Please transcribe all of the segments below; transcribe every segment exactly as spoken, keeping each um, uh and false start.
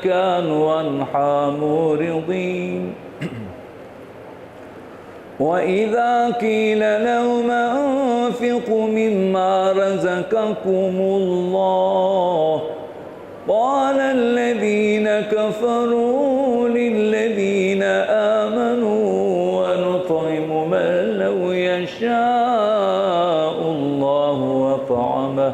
كانوا عنها معرضين. وإذا قيل لهم أنفقوا مما رزقكم الله قال الذين كفروا للذين آمنوا أنطعم من لو يشاء الله أطعمه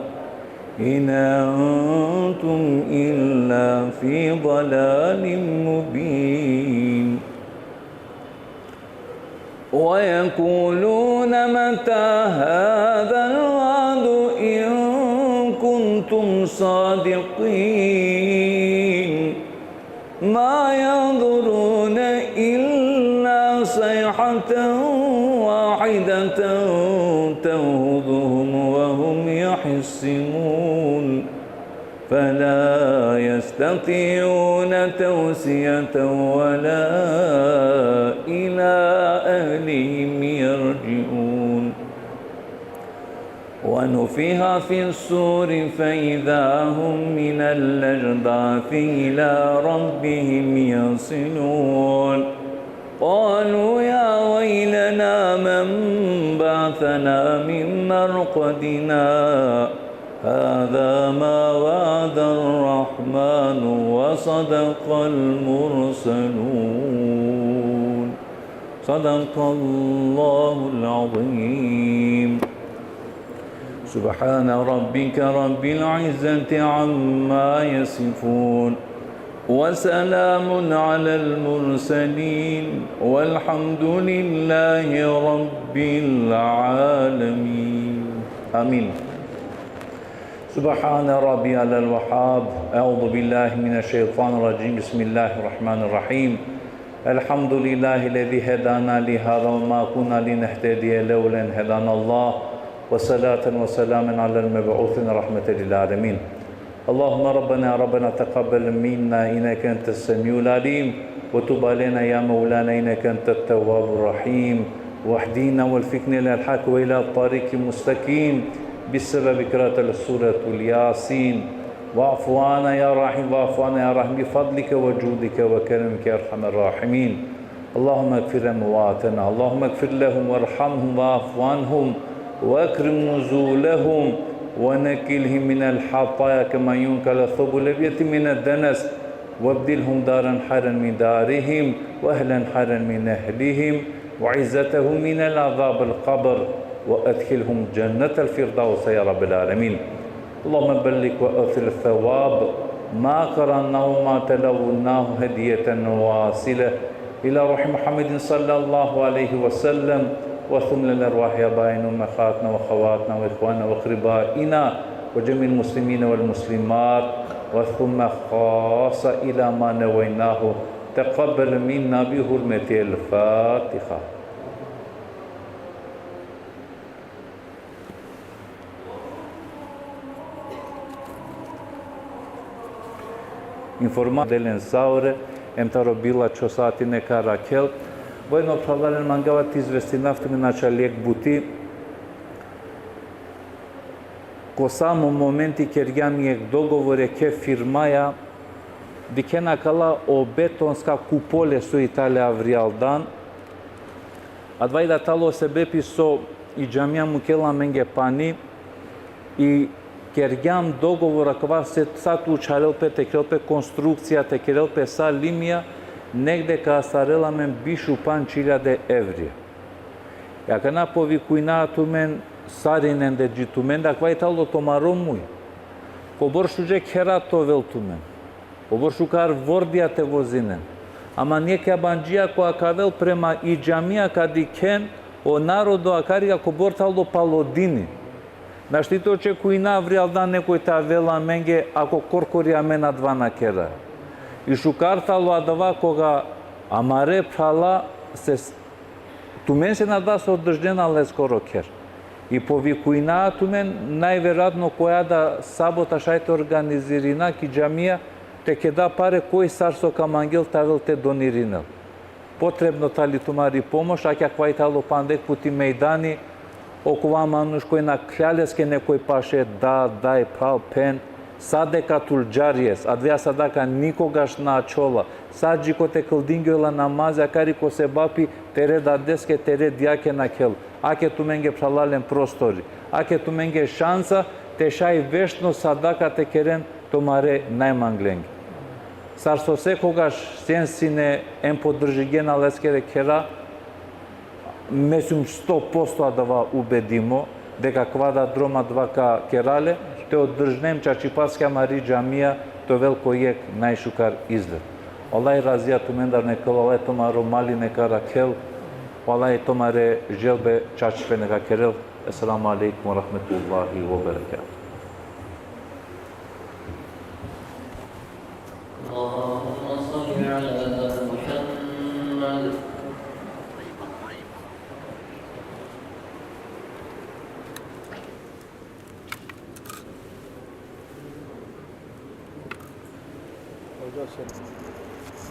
إن أنتم إلا في ضلال مبين. ويقولون متى هذا الوعد إن كنتم صادقين. ما ينظرون إلا صيحة واحدة تأخذهم وهم يخصمون. فلا يستطيعون توصية ولا إلى أهلهم يرجعون. ونفخ في الصور فإذا هم من الأجداث إلى ربهم يصلون. قالوا يا ويلنا من بعثنا من مرقدنا هذا ما وعد الرحمن وصدق المرسلون. صدق الله العظيم. سبحان ربك رب العزة عما يصفون. وسلام على المرسلين والحمد لله رب العالمين. آمين. سبحان ربي على الوهاب. أعوذ بالله من الشيطان الرجيم. بسم الله الرحمن الرحيم. الحمد لله الذي هدانا لهذا وما كنا لنهتدي لولا أن هدانا الله. وصلاة وسلاما على المبعوث رحمة للعالمين. اللهم ربنا، ربنا تقبل منا إنك أنت السميع العليم، وتب علينا يا مولانا إنك أنت التواب الرحيم، واهدنا ووفقنا إلى الحق وإلى الطريق المستقيم بسبب قراءة سورة الياسين. واعف عنا يا رحيم، واعف عنا يا رحيم بفضلك وجودك وكرمك يا أرحم الراحمين. اللهم اغفر لأمواتنا، اللهم اغفر لهم وارحمهم واعف عنهم وأكرم نزلهم ونقهم من الخطايا كما ينقى الثوب الأبيض من الدنس، وأبدلهم دارا خيرا من دارهم وأهلا خيرا من أهلهم وعزة من عذاب القبر وأدخلهم جنة الفردوس يا رب العالمين. اللهم بلغ وأوصل ثواب ما قرأناه وما تلوناه هدية واصلة إلى روح محمد صلى الله عليه وسلم، وثم لأرواح آبائنا وأمهاتنا وأخواتنا وإخواننا وأقربائنا وجميع المسلمين والمسلمات، وثم خاصة إلى ما نويناه. تقبل منا بحرمة الفاتحة. Informa delen saure, em taro bila čho sati neka rakhel. Vojno phralalen, mangava te izvestinav tumen ačhal jekh buti. Ko samo momenti kergjam jekh dogovor e ke firmaja, dikhena kala o betonska kupole so i tale avrijaldan. Adava i da talo sebepi so i džamija mukela amenge pani, i kergjam dogovor akava se sa te učharel pe, te kerel pe konstrukcija, te kerel pe sa limija, negde ka astarel amen biš u pandž hiljade evri. I akana povikujna tumen sarinende dži tumende, akava i talo tumaro muj. Kobor šuže khera te ovel tumen. Kobor šukar vordija te vozinen. Ama neka bandžija koja ka avel prema i džamija ka dikhen, o narodo akari ka kobor talo palo dini. Našti te očekujna avrijaldan nekoj te avel amenge, ako korkori amen adava na kera. I šukar talo adava koga amare phrala se s-, tumen sine da so održinena leskoro kher. I povikujna tumen, najverojatno koja da sabota šaj te organizirina ki džamija, te keda pare koj sar so ka mangel te avel te donirinel. Potrebno tali tumari pomoš, ake akava i talo panda jekh puti mejdani, okova manuš koj nakhla leske nekoj paše, da, daj, phral, phen, Sadekatul džarijes, adava sadaka nikogaš na ačhola. Sa dži kote kldingjola namazi, akari ko sebapi tere dadeske, tere dajake nakhel. Ake tumenge, phralalen, prostori. Ake tumenge šansa te šaj vešto sadaka te keren tumare najmanglenge. Sar so sekogaš sen sine em podržingjen leskere khera, me sum sto posto adava ubedimo, deka kova da droma adava ka kera le, te održnem čačipaske amari džamija, te ovel ko jekh najšukar izgled. Allah razija tumendar neka ovel, Allah tumaro mali neka arakhel, Allah tumare želbe čačipe neka kerel. Esselamu alejkum ve rahmetullahi ve berekatuhu. اللهم صل على محمد.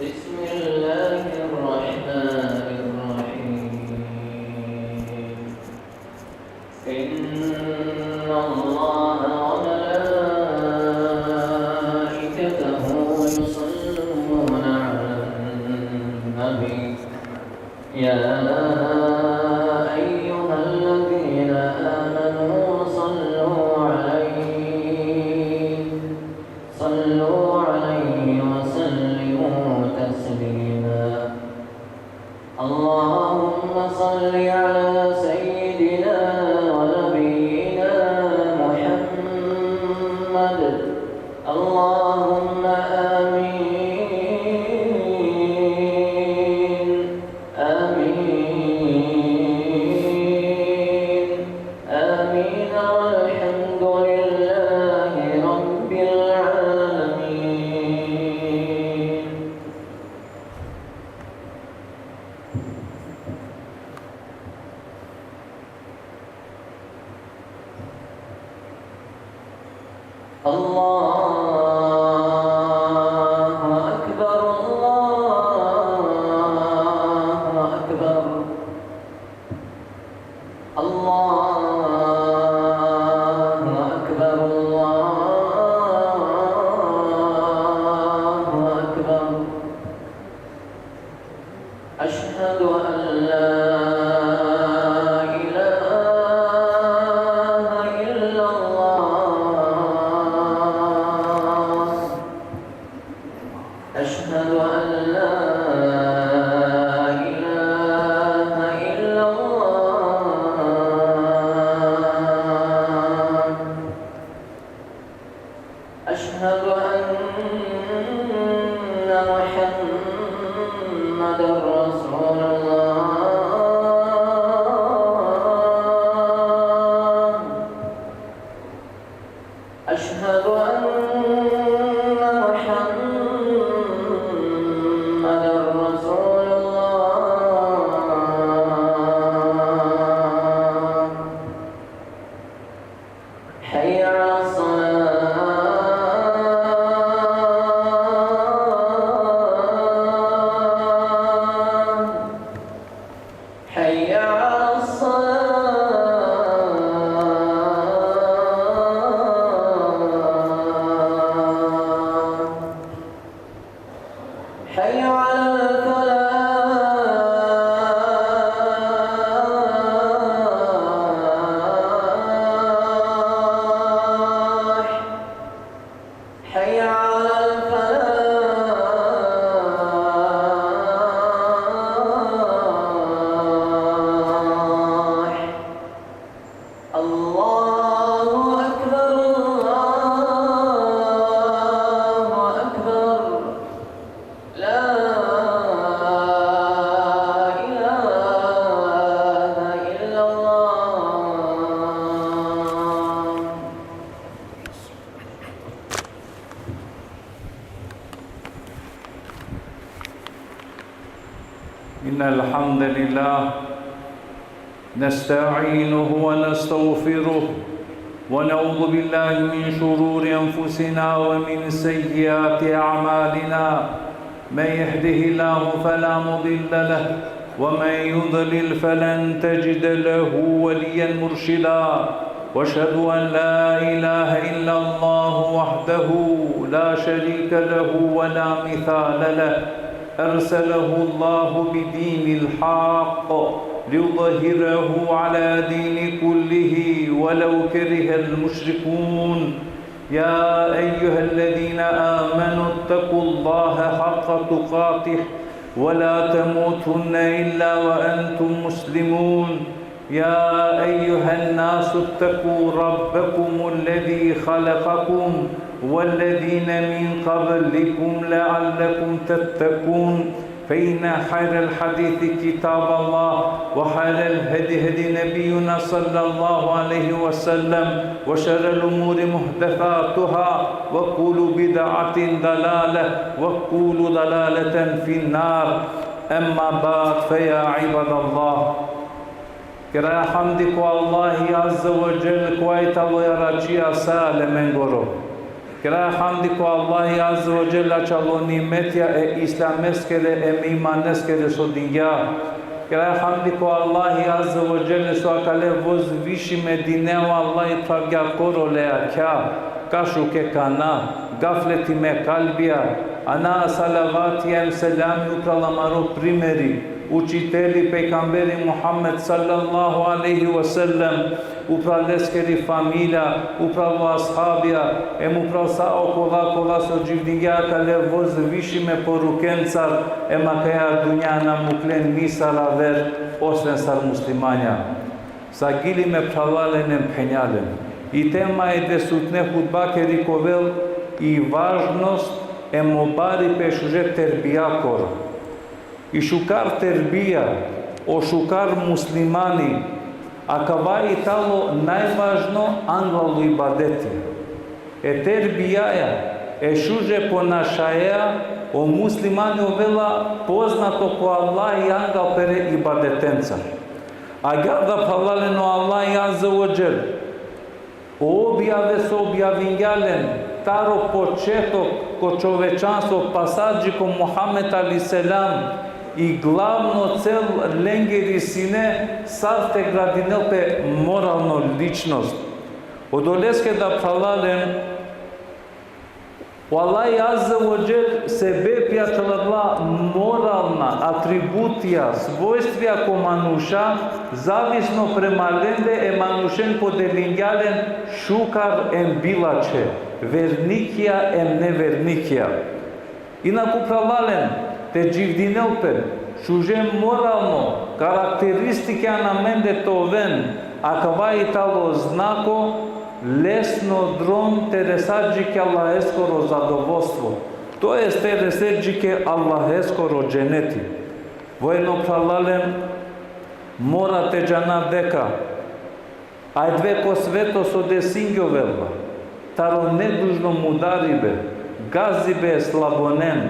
بسم الله الرحمن الرحيم. إن الله وملائكته يصلون على النبي. يا أيها الذين آمنوا صلوا عليه، صلوا عليه وسلموا تسليما. اللهم صل على سيدنا ونبينا محمد. اللهم آمين. آمين. آمين. والحمد لله رب العالمين. الله أكبر، الله أكبر. الله أكبر، الله أكبر. أشهد أن لا إله إلا الله. أشهد أن لا إله إلا الله. أشهد أن محمدا رسول الله. أشهد أن محمدا رسول الله. حي على الصلاة. حي على الصلاة. حي على الفلاح. حي على الفلاح. الله أكبر، الله أكبر. لا إله إلا الله. إن الحمد لله نستعينه ونستغفره، ونعوذ بالله من شرور أنفسنا ومن سيئات أعمالنا. من يهده الله فلا مضل له، ومن يضلل فلن تجد له وليا مرشدا. وأشهد أن لا إله إلا الله وحده لا شريك له ولا مثال له، أرسله الله بدين الحق ليظهره على دين كله ولو كره المشركون. يا أيها الذين آمنوا اتقوا الله حق تقاته ولا تموتن إلا وأنتم مسلمون. يا أيها الناس اتقوا ربكم الذي خلقكم والذين من قبلكم لعلكم تتقون. فإن خير الحديث كتاب الله، وخير الهدي هدي نبينا صلى الله عليه وسلم، وشر الأمور محدثاتها، وكل بدعة ضلالة، وكل ضلالة في النار. أما بعد، فيا عباد الله، Keraja hamdi ko Allahi Azze ve Dželle, kova i talo jaračija sa alemengoro. Keraja hamdi ko Allahi Azze ve Dželle ačhalo nimetja e islameskere em imaneskere so dingja. Keraja hamdi ko Allahi Azze ve Dželle so akale vozvišime dinea o Allahi pravgjakoro le jakha, kašuke kana, gafletime kalbija, ana salavati em selami upral amaro primeri, učiteli pejgamberi Muhammed sallallahu alejhi ve sellem, upral leskeri familija, upral o ashabija, em upral sa okola kola so dživdingja akale vozvišime porukencar, em akaja dunja na muklen nisar aver, osven sar muslimanja. Sagili me phralalen em phenjalen. I tema e desutne hutbakeri ka ovel i važnost em o baripe šuže terbijakoro. I šukar terbija, o šukar muslimani, akava i talo najvažno anglal o ibadeti. E terbijaja, e šuže ponašaja, o muslimani ovela poznato ko Allahi anglal pere ibadetenca. Agjaar da phralalen o Allahi Azze ve Dželle, o objave so objavingja len, taro početok ko čovečanstvo, pa sa dži ko Muhammed alejhi selam, i glavno cel lengeri sine sar te gradinel pe moralno ličnost. Odoleske da phralalen, o Allahi Azze ve Dželle sebepi ačhila moralna atributija, svojstvija ko manuša, zavisno prema lende e manušen podelingja len šukar em bilačhe, vernikija em nevernikija. Inaku phralalen, te dživdinel pe, šuže moralno karakteristike amende te oven, akava i talo znako, lesno drom te resa dži ke Allaheskoro zadovolstvo, to jest te rese dži ke Allaheskoro dženeti. Vojno phralalen, mora te džana deka ajde ko sveto so desingjovela, taro nedužno mudaribe, gazibe e slabonen,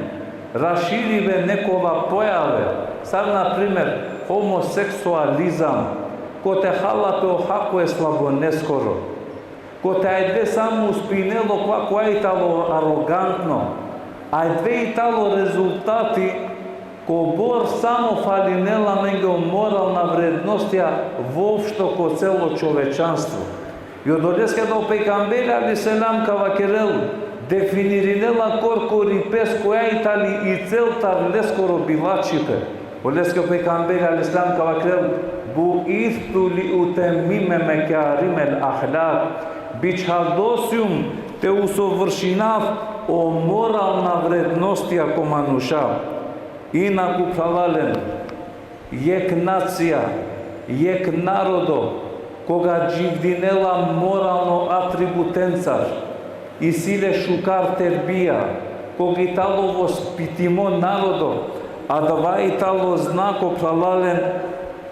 raširibe nekola pojave, sar na primer homoseksualizam, kote hala pe o hako e slaboneskoro, kote ajde samo uspinelo kova, kova i talo arogantno, ajde i talo rezultati, kobor samo falinela amenge o moralna vrednostija voopšto ko celo čovečanstvo. I odoleske da o pejgamberi alejhi selam ka vakerel, definirinela korkori pes koja i tali i cel tar leskoro bilačipe. Oleske o pejgamberi alejhi selam ka vakerel: بعثت لأتمم مكارم الأخلاق. Bičhaldo sijum te usovršinav o moralna vrednostija ko manuša. Inaku phralalen, jekh nacija, jekh narodo, koga dživdinela moralno atributencar, isi le šukar terbija, koga i talo vospitimo narodo, adava i talo znako phralalen,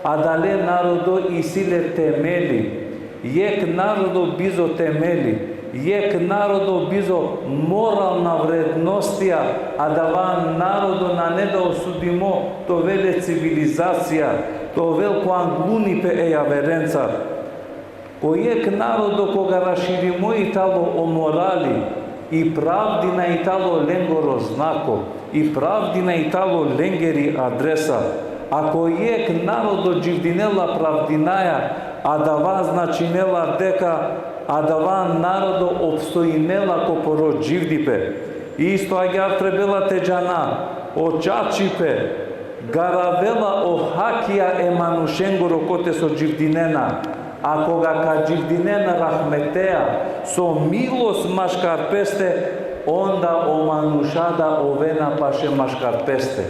adale narodo isi le temeli. Jekh narodo bizo temeli, jekh narodo bizo moralna vrednostija, adava narodo nane da osudimo te ovel e civilizacija, te ovel ko anglunipe e javerencar. Ko jekh narodo koga raširimo i talo o morali, i pravdina i talo lengoro znako, i pravdina i talo lengeri adresa. Ako jekh narodo dživdinela pravdinaja, Adava značinela deka adava narodo opstojinela ko poro dživdipe. Isto agjaar trebela te džana, o čačipe garavela o hakija e manušengoro kote so dživdinena, a koga ka dživdinen rahmetea, so milost maškar peste, onda o manuša da ovena paše maškar peste.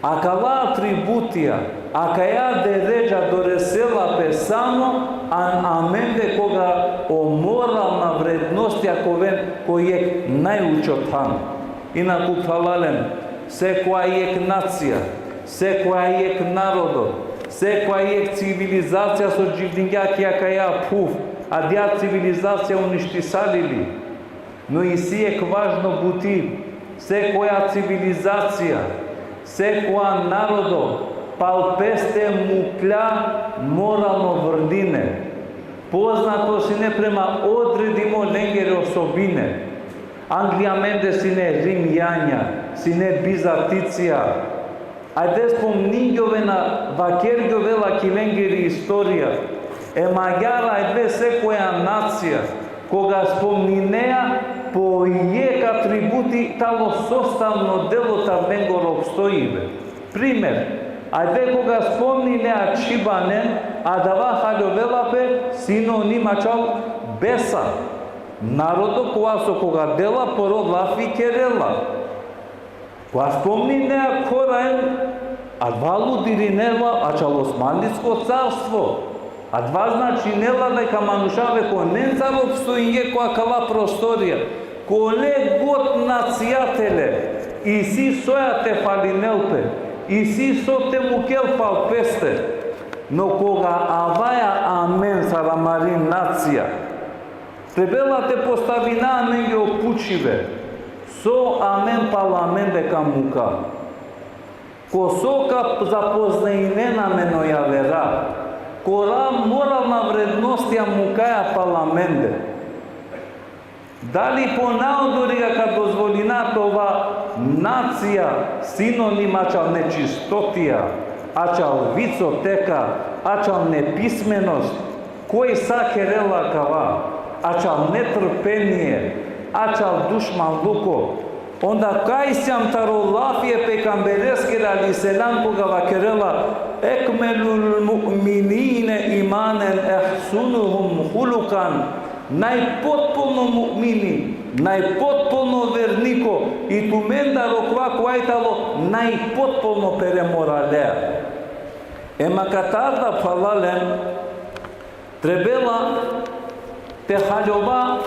Akala atributija, akaja deredža doresela pe samo an amende koga o moralna vrednostija ka oven ko jekh najučo than. Inaku phralalen, sekoja jekh nacija, sekoja jekh narodo, sekoja jekh civilizacija so dživdingja ki akaja phuv, adija civilizacija uništisali li. No isi jekh važno buti, sekoja civilizacija, sekoja narodo, pal peste muklja moralno vrline. Poznato sine prema odredimo lengere osobine. Angli amende sine Rimjanja, sine Bizaticija. Ajde spomningjovena, vakergjovela ki lengeri istorija. Em agjaar ajde sekoja nacija, koga spomninea, po jekh atributi tano sostavno delo taro lengoro opstojibe. Primer, ajde koga spomninea Čibanen, adava haljovela pe sinonim ačhal besa. Narodo kova so koga dela poro lafi kerela. Koga spomninea Koraen, adava aludirinela ačhal Osmanlisko carstvo. Adava značinela deka manuša vekonencar opstojinge ko akala prostorija. Kole god nacija te le, isi soja te falinel pe, isi so te mukel pal peste. No koga avaja amen sar amari nacija, trebela te postavina amenge o pučibe, so amen pal amende ka muka. Ko so ka zapoznajinen amen o javera, kora moralna vrednostija mukaja pal amende. Dali po naodoriga ka dozvolina te ova nacija sinonim ačhal nečistotija, ačhal vicoteka, ačhal nepismenost, koj sa kerela kava, ačhal netrpenie, ačhal dušmanluko, onda kaj sijam taro lafi e pejgambereskere alejhi selam koga vakerela: "Ekmelul mu'minine imanen ehsunuhum hulukan", najpotpuno mu'mini, najpotpuno verniko, i tumendar okova kova i tano najpotpuno pere moralea. Em akatar da, phralalen, trebela te haljova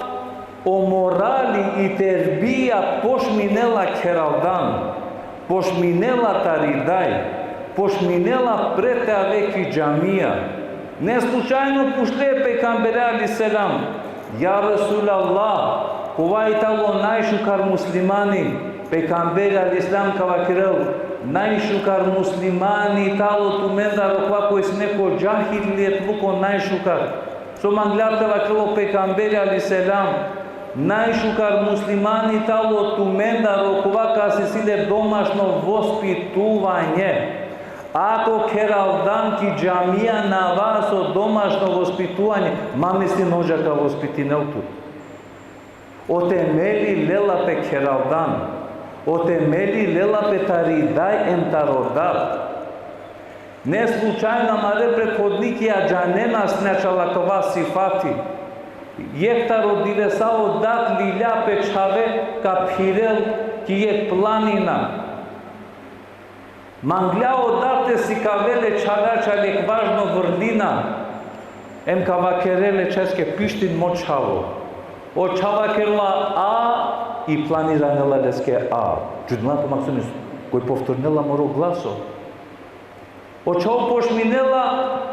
o morali i terbija pošminela kheraldan, pošminela tari daj, pošminela pred te ave ki džamija. Ne slučajno pučle e pejgambere alejhi selam: "Ja Resulallah, kova i tano najšukar muslimani?" Pejgamberi alejhi selam ka vakerel: "Najšukar muslimani tano tumendar okova koj sine ko džahilijetluko najšukar." So mangla te vakerel o pejgamberi alejhi selam: "Najšukar muslimani tano tumendar okova kas isi le domašno vospituvanje." Ako kheraldan ki džamija na ava so domašno vospituvanje, ma mislinel odža ka vospitinel tut. O temeli lela pe kheraldan, o temeli lela pe tari daj em taro dad. Ne slučajno amare prethodnikija džanena sine ačhal akava sifati. Jekh taro divesa o dad lilja pe čhave ka phirel ki jekh planina. Mangla o dad te sikavel e čhave ačhal jekh važno vrlina, em ka vakerel e čhaveske: "Pištin, mo čhavo." O čhavo vakerela: "A", i plani iranela leske: "A". Čudinela pe maksumi, koj povtorinela moro glaso. O čhavo pošminela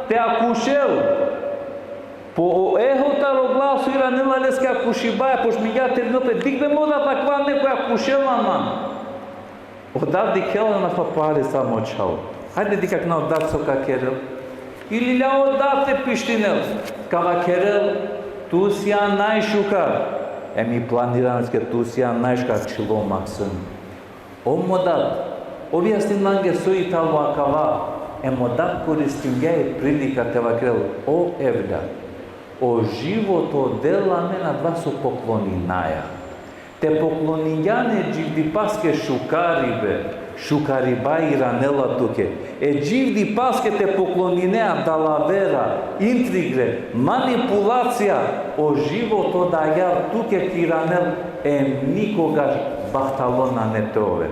te akušel. Po o eho taro glaso iranela leske akušibaja, pošmingja te irinel pe: "Dikh be mo dad, akava nekoj akušela man." O dad dikhela na papari sa mo čhavo. Hajde dikh akana o dad so ka kerel. I lilja o dad te pištinel. Ka vakerel: "Tu sian najšukar." Em i plani iranela leske: "Tu sian najšukar, čhilo maksum." O mo dad, objasnin mange so i tano akava. Em o dad koristingja i prilika te vakerel: o evlad, o životo dela amen adava so pokloninaja. Te pokloningjan e dživdipaske šukaribe, šukariba iranela tuke. E dživdipaske te poklonine a dalavera, intrigre, manipulacija, o životo dajar tuke ka iranel, em nikogaš bahtalo nane te ove.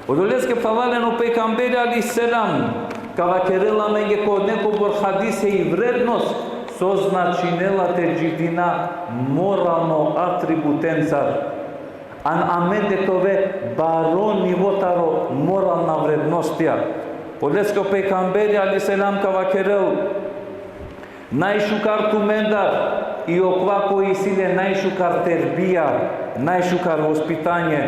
Odoleske, phralalen, o pejgamberi alejhi selam ka vakerela amenge ko nekobor hadise i vrednost so značinela te dživdina moralno atributencar. An amende te ove baro nivo taro moralna vrednostija. Odoleske o pejgamberi alejhi selam ka vakerel: najšukar tumendar i okova koj isi le najšukar terbija, najšukar vospitanje.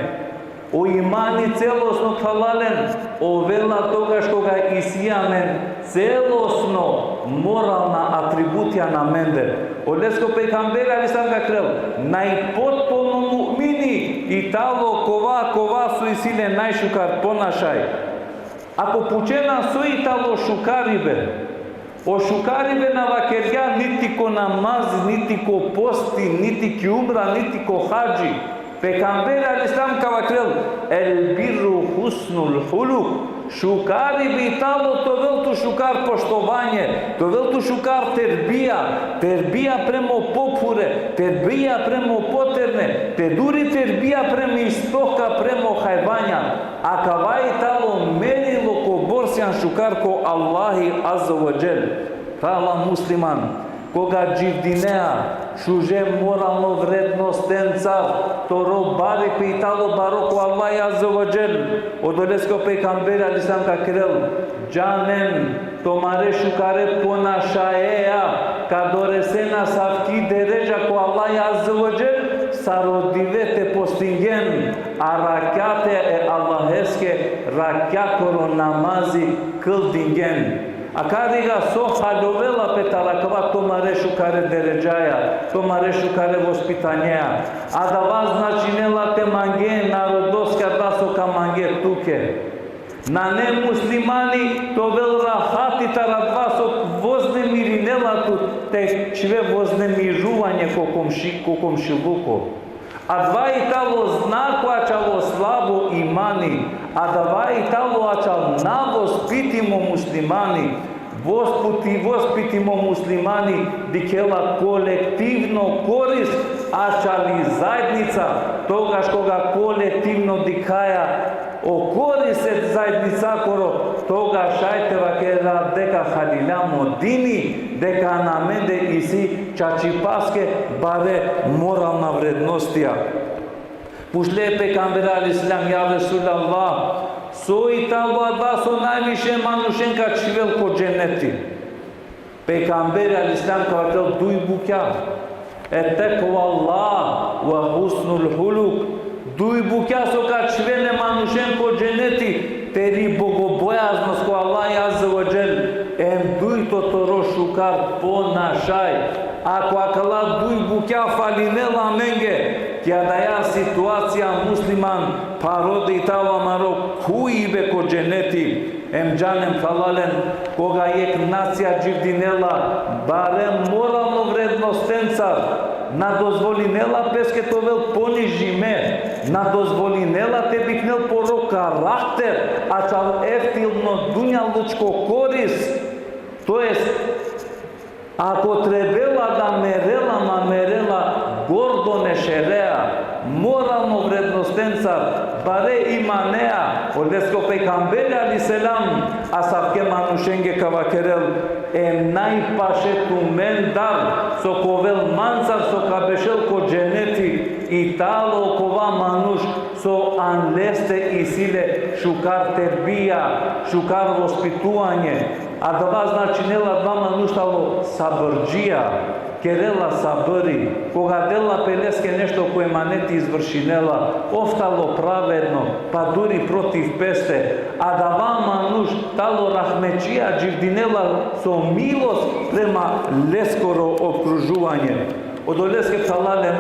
O imani celosno, phralalen, ovela togaš koga isi amen celosno moralna atributija na amende. Odoleske o pejgamberi alejhi selam ka vakerel: najpotpuno mu'mini i tano kova, kova so isi le najšukar ponašaj. Ako pučena so i tano šukaribe, o šukaribe na vakergja niti ko namaz, niti ko posti, niti ki umra, niti ko hadži. Pejgamberi alejhi selam ka vakerel: el birru husnul huluk. Šukaribe i tano te ovel tu šukar poštovanje, te ovel tu šukar terbija, terbija prema pophure, terbija prema poterne, te duri terbija prema istoka, prema hajvanja. Akava i tano merilo kobor sian šukar ko Allahi azze ve dželle. Phrala musliman, koga dživdinea šuže moralno vrednostencar, toro baripe i tano baro ko Allahi azze ve dželle. Odoleske o pejgamberi alejhi selam ka vakerel: džanen, tumare šukare ponašaja ka doresen asavki deredža ko Allahi azze ve dželle, sar o dive te postingjen, a rakjate e Allaheske rakjakoro namazi kldingjen. Akariga so haljovela pe taro akava tumare šukare deredžaja, tumare šukare vospitanjeja. Adava značinela te mange narodoske adava so ka mange tuke. Nane muslimani te ovel rahati taro adava so voznemirinela tut, te čhive voznemiruvanje ko komši-, ko komšiluko. Adava i tano znako ačhilo slabo imani, adava i tano ačhilo navospitimo muslimani. Vosputi-, vospitimo muslimani dikhela kolektivno koris ačhili zaednica, togaš koga kolektivno dikhaja o koris e zaednicakoro, togaš šaj te vakera deka haljilja mo dini, deka an amende isi čačipaske bare moralna vrednostija. Pučle e pejgambere alejhi selam: ja Resulallah, so i tano adava so najviše manušen ka čhivel ko dženeti? Pejgamberi alejhi selam ka vakerel: duj bukja. Ettekvallah ve husnul huluk. Duj bukja so ka čhiven e manušen ko dženeti, teri bogobojaznost ko Allahi azze ve dželle, em dujto toro šukar ponašaj. Ako akala duj bukja falinela amenge, ki adaja situacija musliman, pharo da i tano amaro khuvibe ko dženeti. Em džanen, phralalen, koga jekh nacija dživdinela bare moralno vrednostencar, na dozvolinela peske te ovel ponižime, na dozvolinela te biknel poro karakter, ačhilo eftilno dunjalučko koris. To jest, ako trebela da merela, ma merela gordon e šerea, moralno vrednostencar, bare imanea. Odoleske o pejgamberi alejhi selam asavke manušenge ka vakerel: em najpaše tumendar so ka ovel mancar so ka bešel ko dženeti, i tano okova manuš so an leste isi le šukar terbija, šukar vospituvanje. Adava značinela adava manuš tano sabrdžija, kerela sabri, koga dela pe leske nešto ko emaneti izvršinela, ov tano pravedno, pa duri protiv peste. Adava manuš tano rahmetčija, dživdinela so milost prema leskoro opkružuvanje. Odoleske, phralalen,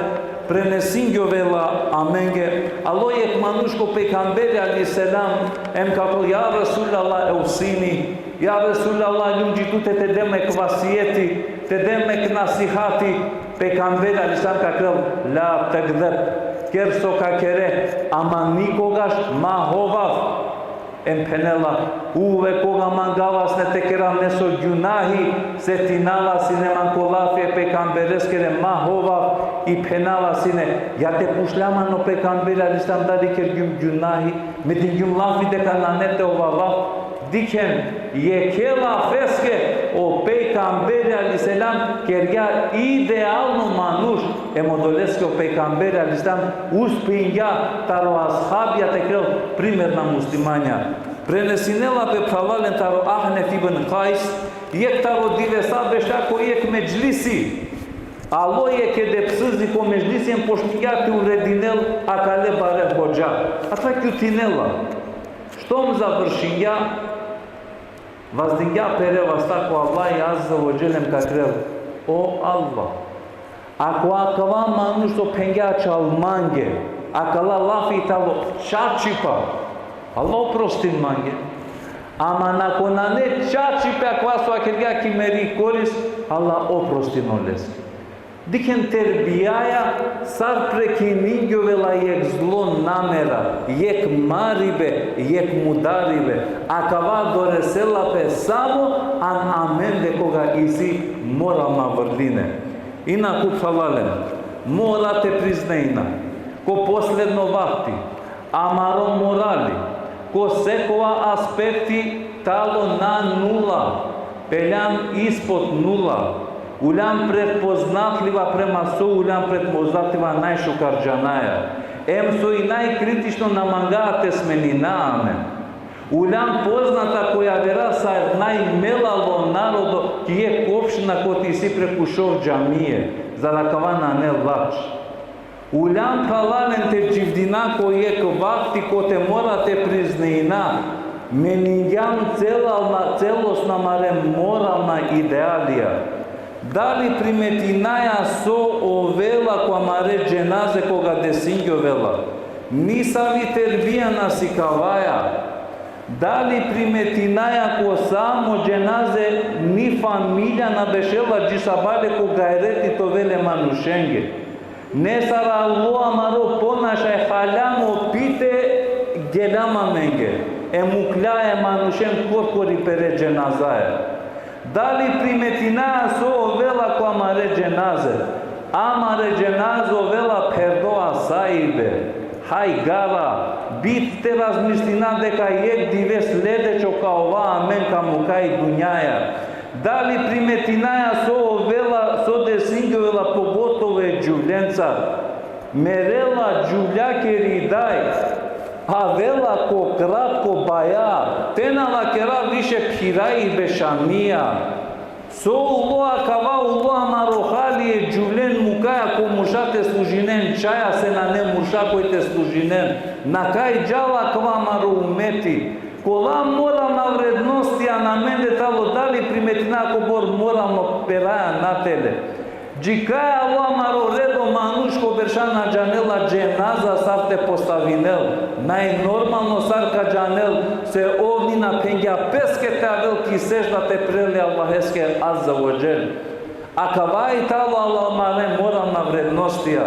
Prenesingjovela amenge, alo jekh manuš ko pejgamberi alejhi selam, em ka thel: Ja Resulallah, evsini, ja Resulallah, aljum dži tute te de me jekh vasijeti, te de me jekh nasihati. Pejgamberi alejhi selam ka kerel: La tegzeb, ker so ka kere, ama nikogaš ma hovav. Em phenela: Uvek koga mangava sine te kerav neso gjunahi, setinava sine man ko lafi e pejgambereskere: Ma hovav. I phenava sine: Ja te pučhlja man o pejgamberi alejhi selam dali kergjum gjunahi, me dingjum lafi deka nane te ovav lafi. Dikhen, jekhe lafeske o pejgamberi alejhi selam kergja idealno manuš, em odoleske o pejgamberi alejhi selam uspingja taro ashabija te kerel primerna muslimanja. Prenesinela pe, phralalen, taro Ahnef ibn Kajs: Jekh taro divesa bešlja ko jekh medžlisi. Alo jekh edepsizi ko medžlisi em počmingja te uvredinel akale bare hodža. Ata kjutinela. Štom završingja, vazdingja pere vasta ko Allah azze ve dželle em ka kerel: O Allah, ako akava manuš so phengja čal mange, akala lafi tano čačipa, Allah oprostin mange. Ama ako nane čačipe akava so vakergja ki meri korist, Allah oprostin oleske. Dikhen terbijaja sar prekiningjovela jekh zlo namera, jekh maribe, jekh mudaribe. Akava doresela pe samo an amende koga isi moralna vrline. Inaku, phralalen, mora te priznejna, ko posledno vakti, amaro morali, ko sekova aspekti tano na nula, peljam ispod nula, uljam prepoznatljiva prema so uljam prepoznatljiva najšukar džanaja. Em so i najkritično na manga te smenina amen. Uljam poznata ko javera sar najmelalo narodo ki jekh opština kote isi preku šov džamije, zar akava nane lač? Uljam, phralalen, te dživdina ko jekh vakti kote mora te priznejna, meningjam celalna, celosna amare moralna idealija. Dali primetinaja so ovela ko amare dženaze koga desingjovela? Nisavi terbija na sikavaja. Dali primetinaja ko samo dženaze ni familija na bešela dži sabale ko gajreti te ovel e manušenge? Nesar alo amaro ponašaj, haljam o pite, geljam amenge. Em uklja e manušen korkori pere dženazaja. Dali primetinaja so ovela ko amare dženaze? Amare dženaze ovela pherdo asaibe, hajgara, bit te razmislina deka jekh dive sledećo ka ova amen ka muka i dunjaja. Dali primetinaja so ovela, so desingjovela, pogotovo e džuvljencar? Merela džuvljakeri daj, avela ko kratko baja, te na lakera više phiraj i bešamija. So ulo akava, ulo amaro hali, e džuvlen mukaja ko murša te služinen čaja, se nane murša koj te služinen. Na kaj džala akava amaro umeti? Kola moralna vrednostija an amende tano, dali primetina kobor moralno peraja natele? Dži kaj alo amaro redo manuš ko berša na džanela dženaza sar te postavinel? Najnormalno sar ka džanel se ov ni na phengja peske te avel ki sežda te perel e Allaheske azze ve dželle. Akava i tano amare moralna vrednostija.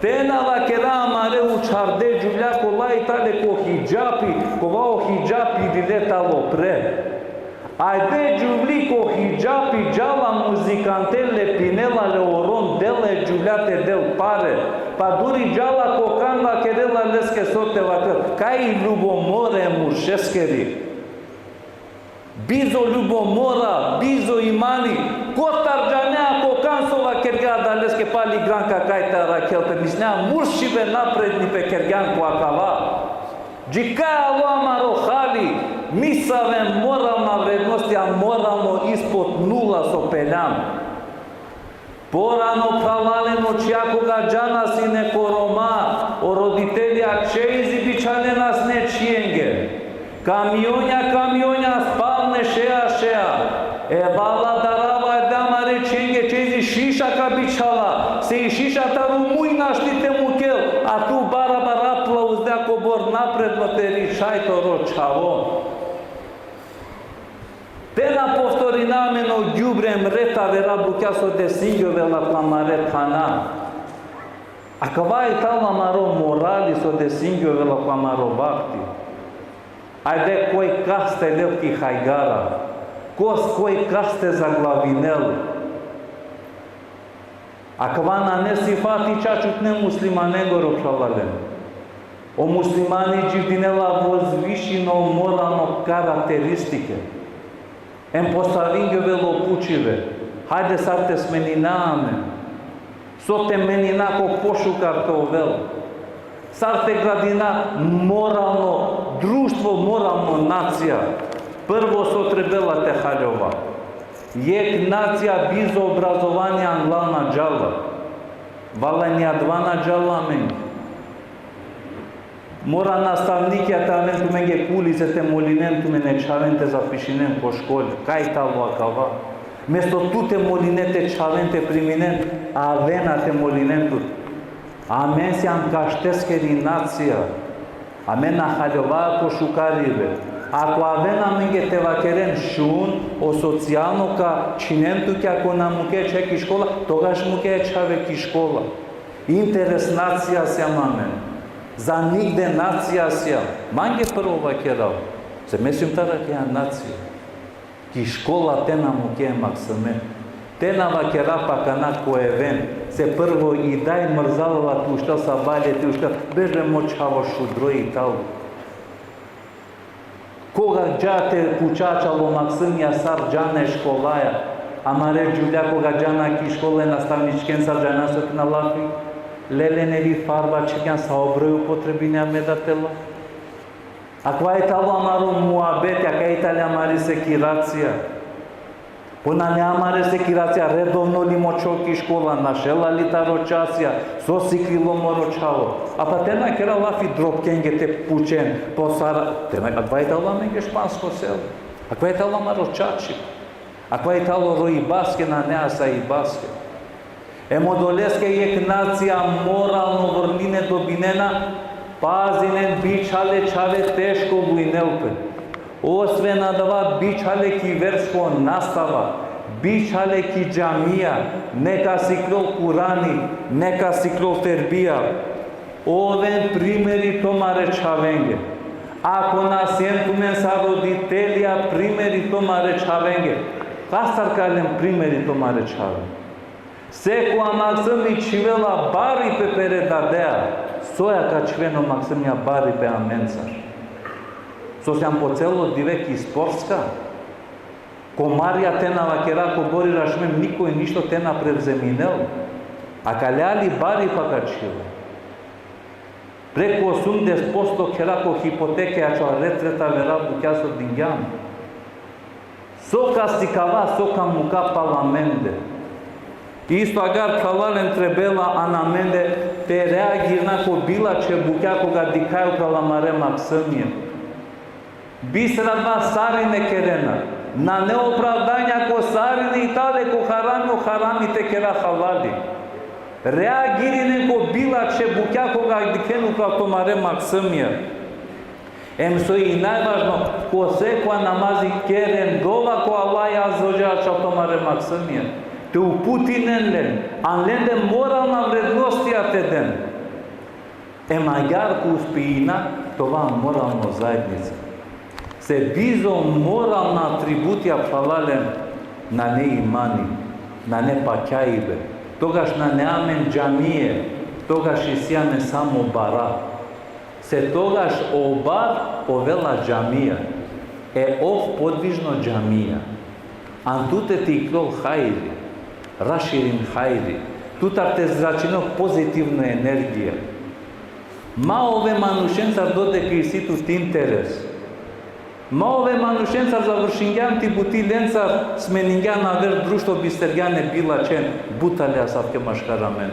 Te na lakera amare učharde džuvlja kola i tale ko hidžapi, kova o hidžapi dile tano pre. Ajde džuvli ko hidžapi džala muzikante lepinela le o ron, dela e džuvlja te del pare. Pa duri džala ko kan vakerela leske so te vaker. Kaj ljubomora e muršeskeri. Bizo ljubomora, bizo imani. Kotar džanea ko kan so vakergja adaleske, pali gran ka kaj te arakhel pe, mislinea muršibe naprednipe kergjan ko akava. Dži kaj alo amaro hali, nisave moralna vrednostija, moralno ispod nula so peljam. Porano, phralalen, o čhija koga džana sine ko Roma, o roditelja čejzi bičhalena sine čhijenge. Kamionja, kamionja, spalne šeja, šeja. E bala darava, e da amare čhijenge čejzi šiša ka bičhala, se i šiša taro muj našti Napredno te ri šaj toro čhavo. Te na povtorina amen o džubre em reta vera bukja so desingjovela ko amare thana. Akava i talo amaro morali so desingjovela ko amaro vakti. Ajde, koj kaste del ki hajgara, koj, koj kaste zaglavinel. Akava nane sifati čačutne muslimanengoro, phralalen. O muslimani dživdinela vozvišino moralno karakteristike. Em postavingjovela o pučibe. Hajde, sar te smenina amen. So te menina, ko pošukar te ovel. Sar te gradina moralno društvo, moralno nacija. Prvo so trebela te haljova. Jekh nacija bizo obrazovanie angla na džala. Valjani adava na džala amen. Mora nastavnikija te aven tumenge ko ulica te molinen tumen e čhaven te zapišinen ko škola. Kaj talo akava? Mesto tu te molinen te čhaven te priminen, avena te molinen tut. Amen sijam kašteskeri nacija. Amen na haljova ko šukaribe. Ako avena amenge te vakeren šun, o socijalno ka čhinen tuke, ako na muke e čhave ki škola, togaš muke e čhave ki škola. Interes nacija sijam amen. Za nigde nacija sijam. Mange prvo vakerav. Se me sijum taro akaja nacija. Ki škola te na muke e maksime. Te na vakerav akana ko event. Se prvo i daj mrzela la te uštel, sabale te uštel. Beže mo čhavo, šudro i talo. Koga dža te puča čalo maksimija sar džana e školaja. Amare džuvlja koga džana ki škola, e nastavničken sar džana so kena lafi. Lele, nevi farba čhivgjan, sa o broj upotrebinea, me da te la. Akava i talo amaro muabeti, akava i tali amari sekiracija. Po nane amare sekiracija, redovno li mo čhavo ki škola, našela li taro časija, so siklilo moro čhavo. A pa te na kera lafi drobkenge te pučen, po sar, te na, akava i talo amenge špansko selo. Akava i talo amaro čačipe. Akava i talo roibaske, nane asaibaske. Em odoleske jekh nacija moralno vorline dobinena, pazinen, bičhale čhave te školujnel pe. Osven adava, bičhale ki versko nastava, bičhale ki džamija, neka sikljol Kurani, neka sikljol terbija. Oven primeri tumare čhavenge. Ako na sen tumen sa roditelja primeri tumare čhavenge, kastar ka len primeri tumare čhavenge? Sekova maksimi čhivela baripe pere dadea. Soja ka čhiven o maksimija baripe amencar? So sijam po celo dive ki sportska. Komarja te na vakera, kobor i rašmen, nikoj ništo te na prevzeminel. Akale li baripa ka čhivel? Preko osumdeset posto kera ko hipoteke, ačhal ret-ret avera bukja so dingjam. So ka sikava, so ka muka pala amende? Isto agjaar, phralalen, trebela an amende te reagirina ko bilačhe bukja koga dikhaja upral amare maksimija. Bistra adava sarine kerena. Nane opravdanja ko sarine i tale ko harami, o harami te kera halali. Reagirinen ko bilačhe bukja koga dikhen upral tumare maksimija. Em so i najvažno, ko sekova namazi keren dova ko Allah azze ve dželle ačhal tumare maksimija. Te uputinen len, an lende moralna vrednostija te den. Em agjaar ka uspejina te ova moralno zaednica. Se bizo moralna atributija, phralalen, nane imani, nane pakjaibe. Togaš nane amen džamije, togaš isi amen samo bara. Se togaš o bar ovela džamija, e ov podvižno džamija. An tute te iklol hajri, raširin hajri, tutar te zračinol pozitivno energija. Ma ove manušencar dodeka isi tut interes. Ma ove manušencar završingjan ti buti, lencar smeningjan aver društvo, bistergjan e bilačhen, but tale asavke maškar amen.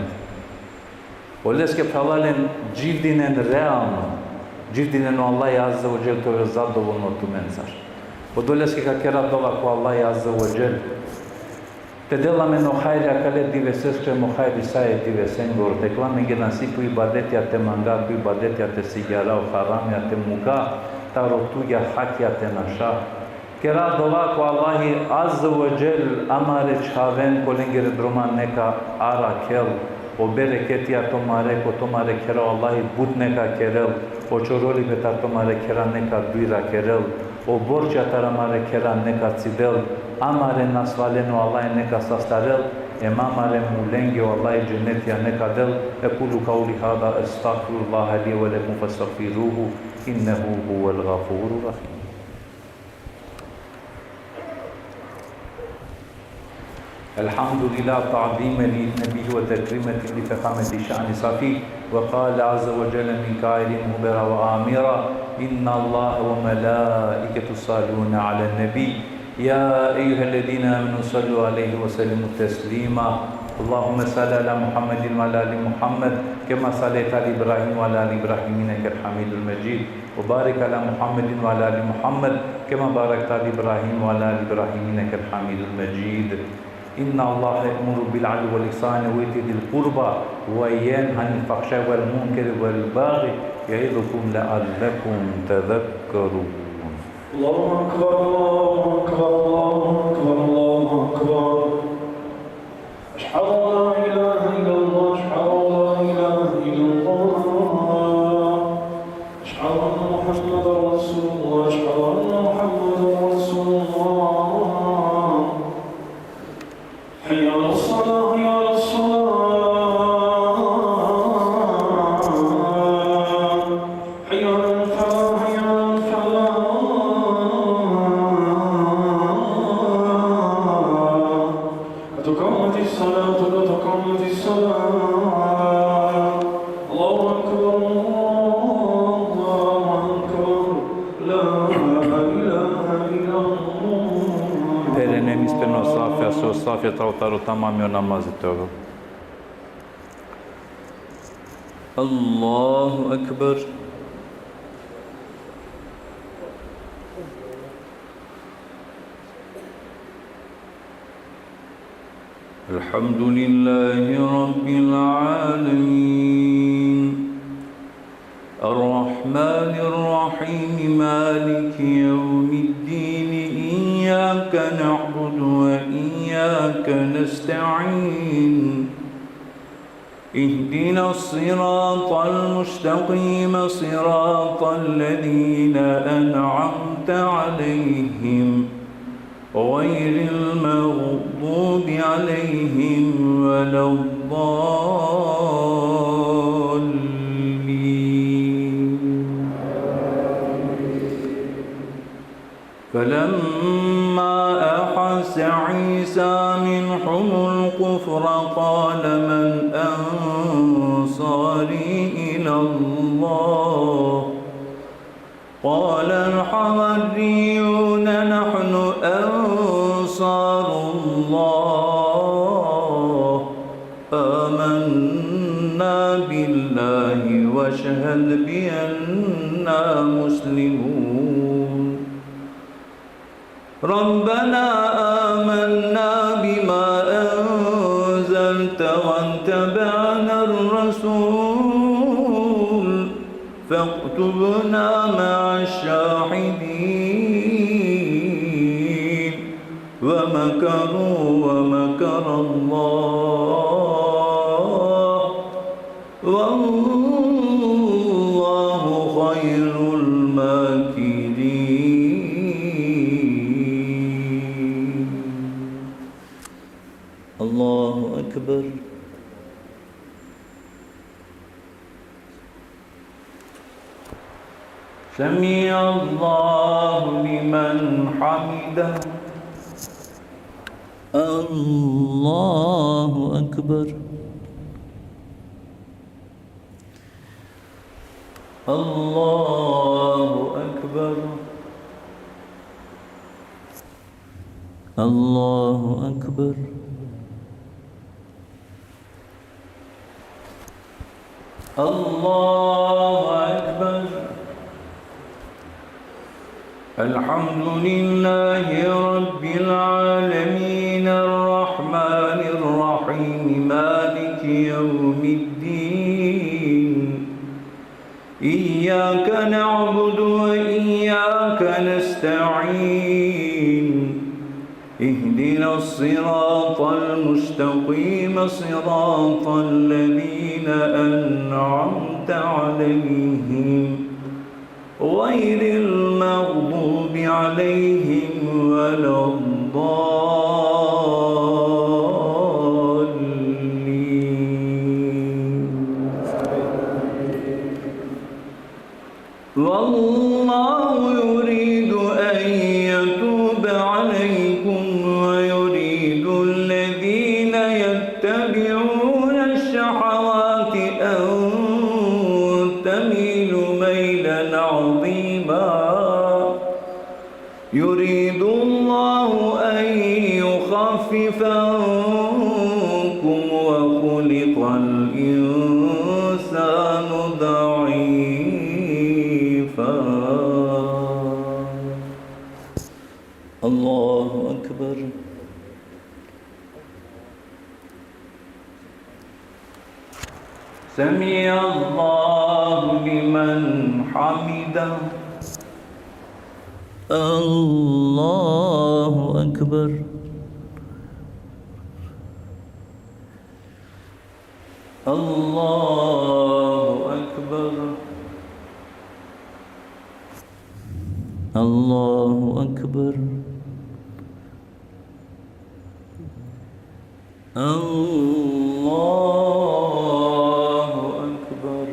Oleske, phralalen, dživdinen realno. Dživdinen o Allah azze ve dželle te ovel zadovoljno tumencar. Odoleske ka kera dova ko Allah azze ve dželle. Te del amen o hajri akale diveseskere hem o hajri sa e divesengoro, te kel amenge nasipi o ibadetija te manga, ko ibadetija te sigjara, o haramija te muka, taro tugja hakija te naša. Kera dova ko Allahi Azze ve Dželle, amare čhaven ko lengere droma neka arakhel, o bereketija tumare, ko tumare khera o Allahi but neka kerel, o čorolipe tar tumare khera neka duj rakerel, o borčija tar amare khera neka cidel, amare nasvalen o Allahi neka sastarel, hem amare mulenge o Allahi dženetija neka del. أقول قولي هذا أستغفر الله لي ولكم فاستغفروه إنه هو الغفور الرحيم. الحمد لله تعظيما لنبيه وتكريما لفخامة شأن صفيه، وقال عز وجل من قائل مخبرا وآمرا: إن الله وملائكته يصلون على النبي، يا أيها الذين آمنوا صلوا عليه وسلموا تسليما. اللهم صل على محمد وعلى آل محمد كما صليت على إبراهيم وعلى آل إبراهيم إنك حميد مجيد. وبارك على محمد وعلى آل محمد كما باركت على إبراهيم وعلى آل إبراهيم إنك حميد مجيد. إن الله يأمر بالعدل والإحسان وإيتاء ذي القربى وينهى عن الفحشاء والمنكر والبغي يعظكم لعلكم تذكرون. الله أكبر، الله أكبر، الله أكبر، الله أكبر. أشهد أن لا إله إلا الله، أشهد أن لا إله إلا الله، أشهد أن محمدا رسول الله، أشهد أن محمدا رسول الله. حي على الصلاة، حي على الصلاة. حي على الفلاح، حي على الفلاح. قد قامت الصلاة، قد قامت الصلاة. الله أكبر، الله أكبر. لا إله إلا الله. Perena e mispe o safija, so safija taro taro tamami o namazi te ovel. الله أكبر. الحمد لله رب العالمين. الرحمن الرحيم. مالك يوم الدين. إياك نعبد وإياك نستعين. اهدنا الصراط المستقيم، صراط الذين أنعمت عليهم، غير المغضوب عليهم ولا الضالين. فلما أحس عيسى منهم الكفر قال من أنصاري إلى الله؟ قال الحواريون نحن أنصار الله، آمنا بالله واشهد بأننا مسلمون. ربنا آمنا بما أنزلت واتبعنا الرسول فاكتبنا مع الشاهدين. ومكروا ومكر الله والله خير الماكرين. الله أكبر. سمع الله لمن حمده. الله أكبر. الله أكبر. الله أكبر. الله أكبر. الحمد لله رب العالمين. الرحمن الرحمن الرحيم. مالك يوم الدين. إياك نعبد وإياك نستعين. اهدنا الصراط المستقيم، صراط الذين أنعمت عليهم، غير المغضوب عليهم ولا الضالين. والله يريد أن يتوب عليكم ويريد الذين يتبعون الشهوات أن تميلوا ميلا عظيما. يريد الله أن يخفف عنكم وخلق الإنسان ضعيفا. الله أكبر. سمع الله لمن حمده. الله أكبر. الله أكبر. الله أكبر. الله أكبر.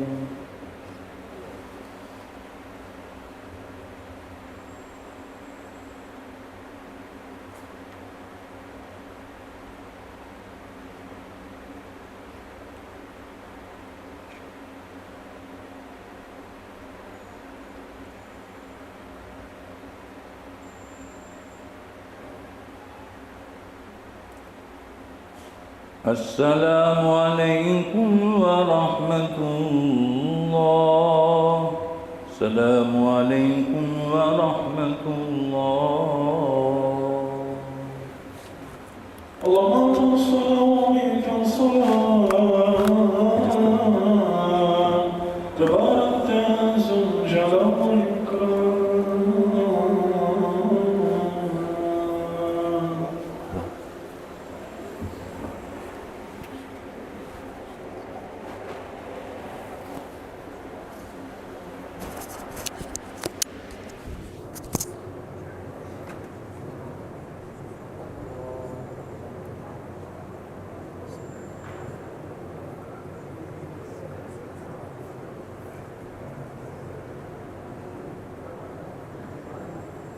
السلام عليكم ورحمة الله. السلام عليكم ورحمة الله. اللهم صل وسلم على تبارك ذو الجلال.